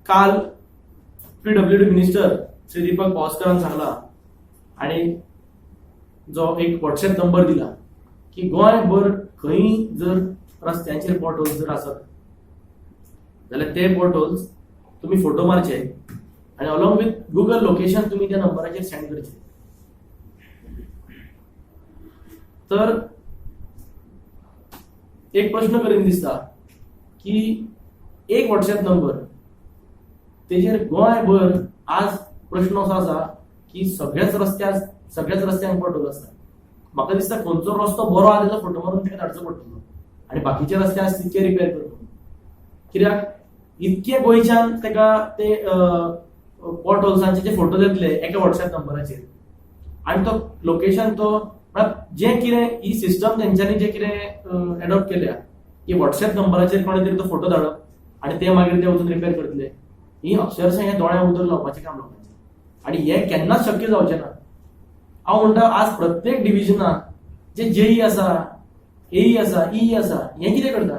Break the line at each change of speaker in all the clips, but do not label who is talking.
काल PWD minister Shri Deepak पावसकरान सांगला आणि जो एक व्हॉट्सएप नंबर दिला की गोंयभर खंय जर रस्त्यांचेर पोटहोल्स जर आसत जाल्यार ते पोटहोल्स तुमी फोटो मारचे आनी अलॉंग विथ गुगल लोकेशन तुमी त्या नंबराचेर सेंड करचे. तर एक प्रश्न करीन दिसता की एक व्हॉट्सएप नंबर तेजेर गोंयभर आज प्रश्न असो आसा की सगळ्याच रस्त्यांक पोटहोल आसा. म्हाका दिसता खंयचो रस्तो बरो आहा तेजो फोटो मारून ताका धाडचो पडटलो आनी बाकीचे रस्ते आसा तितके रिपेर करप. कित्याक इतके गोंयच्यान ताका ते पोट होल्सांचे जे फोटो येतले एका व्हॉट्सएप नंबराचेर आनी तो लोकेशन तो म्हळ्यार जें कितें ही सिस्टम तेंच्यांनी जें कितें एडॉप्ट केल्या की व्हॉट्सएप नंबराचेर कोणे तरी तो फोटो धाडप आनी ते मागीर ते वचून रिपेर करतले, ही अक्षरशः हें दोळ्या उदक लावपाचें काम लोकांचें आनी हें केन्नाच शक्य जावचें ना. हांव म्हणटा आज प्रत्येक डिविजनाक जे जेई आसा, एई आसा, ई आसा, हें कितें करता?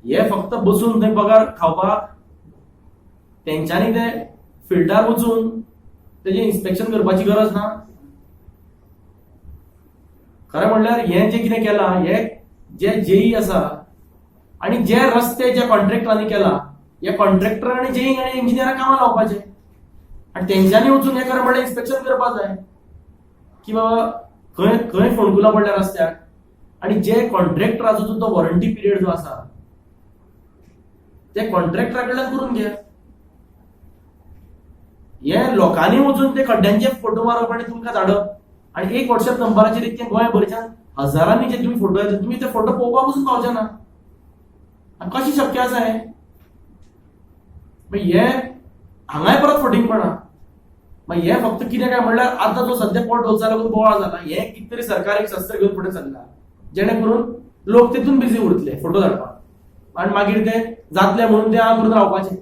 हे फक्त बसून थंय पगार खावपाक तेंच्यांनी ते फिल्डार वचून तेजें इन्स्पेक्शन करपाची गरज ना. खरें म्हणल्यार हें जें कितें केलां हे जे जेई आसा आनी जे रस्ते ज्या कॉन्ट्रॅक्टरांनी केला ह्या कॉन्ट्रॅक्टर आनी जेई आनी इंजिनियरांक कामां लावपाचें आनी तेंच्यांनी वचून हें खरें म्हणल्यार इन्स्पेक्शन करपाक जाय की बाबा खंय खंय फोंडकुलां पडल्या रस्त्याक आनी जे कॉन्ट्रॅक्टराचो जो वॉरंटी पिरियड जो आसा ते कॉन्ट्रॅक्टरा कडल्यान करून घे. हे लोकांनी वचून ते खड्ड्यांचे फोटो मारप आनी तुमकां धाडप आनी एक व्हॉट्सएप नंबराचेर इतकें गोंयभरच्यान हजारांनी जे तुमी फोटो येता तुमी ते फोटो पळोवपाक पसून पावचे ना. कशें शक्य आसा हें? हे हांगाय परत फटींगपणां. मागीर हे फक्त कितें काय म्हणल्यार आतां जो सद्या पोट होल्सा लागून बोवाळ जाला हे कितें तरी सरकार एक शस्त्र घेवन फुडें सरला जेणे करून लोक तितून बिजी उरतले फोटो धाडपाक आनी मागीर ते जातले म्हणून ते आं करून रावपाचे.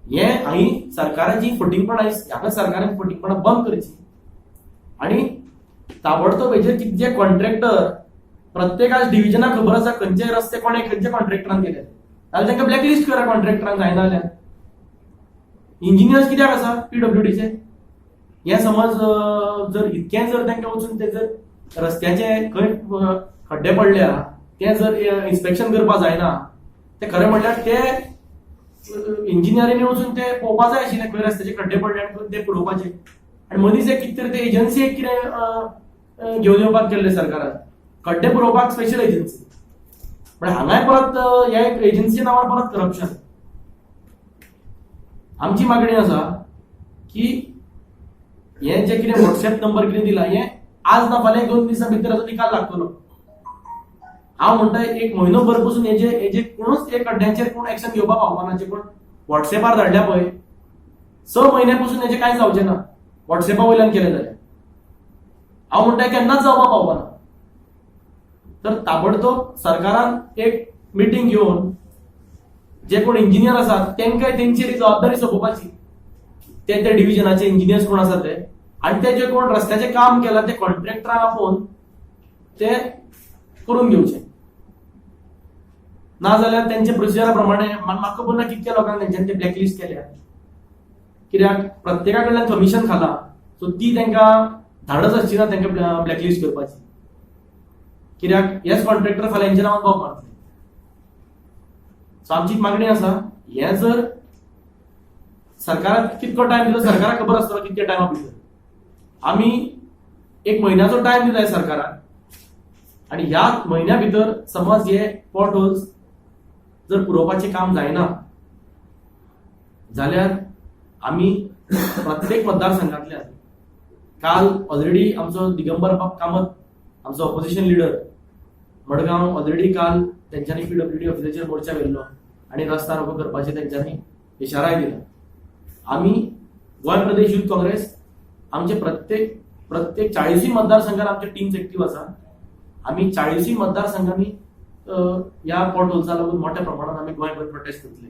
हे हांगी सरकाराची फटींगपणां हांगा सरकारान फटींगपणां बंद करची आनी ताबडतोब हेजेर कितके कॉन्ट्रॅक्टर प्रत्येक डिविजनाक खबर आसा खंयचे रस्ते कोणे खंयच्या कॉन्ट्रॅक्टरान केले जाल्यार तांकां ब्लॅकलिस्ट करा कॉन्ट्रॅक्टरांक जायना जाल्यार. इंजिनियर्स कित्याक आसा पीडब्ल्यूडीचे? हे समज जर इतकें जर तांकां वचून ते जर रस्त्याचे खंय खड्डे पडल्या ते जर इन्स्पेक्शन करपाक जायना ते खरें म्हणल्यार ते इंजिनियरांनी वचून ते पळोवपा जाय आशिल्ले खंय रस्त्याचे खड्डे पडले आनी ते पुरोवपाचे. आनी मदींच एक कितें तरी ते एजन्सी एक कितें घेवन येवपाक केल्ले सरकारान खड्डे पुरोवपाक स्पेशल एजन्सी, पण हांगाय परत ह्या एजन्सी नांवार परत करप्शन. आमची मागणी आसा की हे जे कितें व्हॉट्सएप नंबर कितें दिला हे आज ना फाल्यां 2 दिसां भितर हाचो निकाल लागतलो. हांव म्हणटा एक म्हयनो भर पसून हेजे हेजे कोणूच हे खड्ड्यांचेर कोण एक्शन घेवपाक पावपाना. जे कोण व्हॉट्सएपार धाडल्या पळय 6 म्हयन्या पसून हेजें कांय जावचें ना व्हॉट्सएपा वयल्यान केलें जाल्यार. हांव म्हणटा केन्नाच जावपाक पावपाना. तर ताबडतोब सरकारान एक मिटींग घेवन जे कोण इंजिनियर आसात तांकां तेंचेर जबाबदारी सोंपोवपाची, ते ते डिविजनाचे इंजिनियर्स कोण आसात ते आनी ते जे कोण रस्त्याचें काम केलां ते कॉन्ट्रॅक्टरांक आपोवन ते करून घेवचे. ना जाल्यार तेंच्या प्रोसिजरा प्रमाणे म्हाका खबर ना कितक्या लोकांक तेंच्यांनी ते ब्लॅकलिस्ट केल्या, कित्याक प्रत्येका कडल्यान कमिशन खाला सो ती तांकां धाडस आसची ना तांकां ब्लॅकलिस्ट करपाची, कित्याक हेच कॉन्ट्रॅक्टर फाल्यां हेंच्या नांवान बोब मारतले. सो आमची मागणी आसा हें जर सरकाराक कितको टायम दिलो सरकाराक खबर आसतलो कितके टायमा भितर. आमी एक म्हयन्याचो टायम दिलाय सरकाराक आनी ह्या म्हयन्या भितर समज हे पोट होल्स जर पुरोवपाचें काम जायना जाल्यार आमी प्रत्येक मतदारसंघांतल्यान काल ऑलरेडी आमचो दिगंबर बाब कामत आमचो ऑपोजिशन लिडर मडगांव ऑलरेडी काल तेंच्यांनी पीडब्ल्यूडी ऑफिसाचेर मोर्चा व्हेल्लो आनी रस्ता रोको करपाचे तेंच्यांनी इशाराय दिला. आमी गोंय प्रदेश युथ काँग्रेस आमचे प्रत्येक प्रत्येक 40 मतदारसंघात आमचे टीम्स एक्टीव आसा. आमी 40 मतदारसंघांनी ह्या पोट होल्सा लागून मोठ्या प्रमाणात आमी गोंयभर प्रोटेस्ट करतले.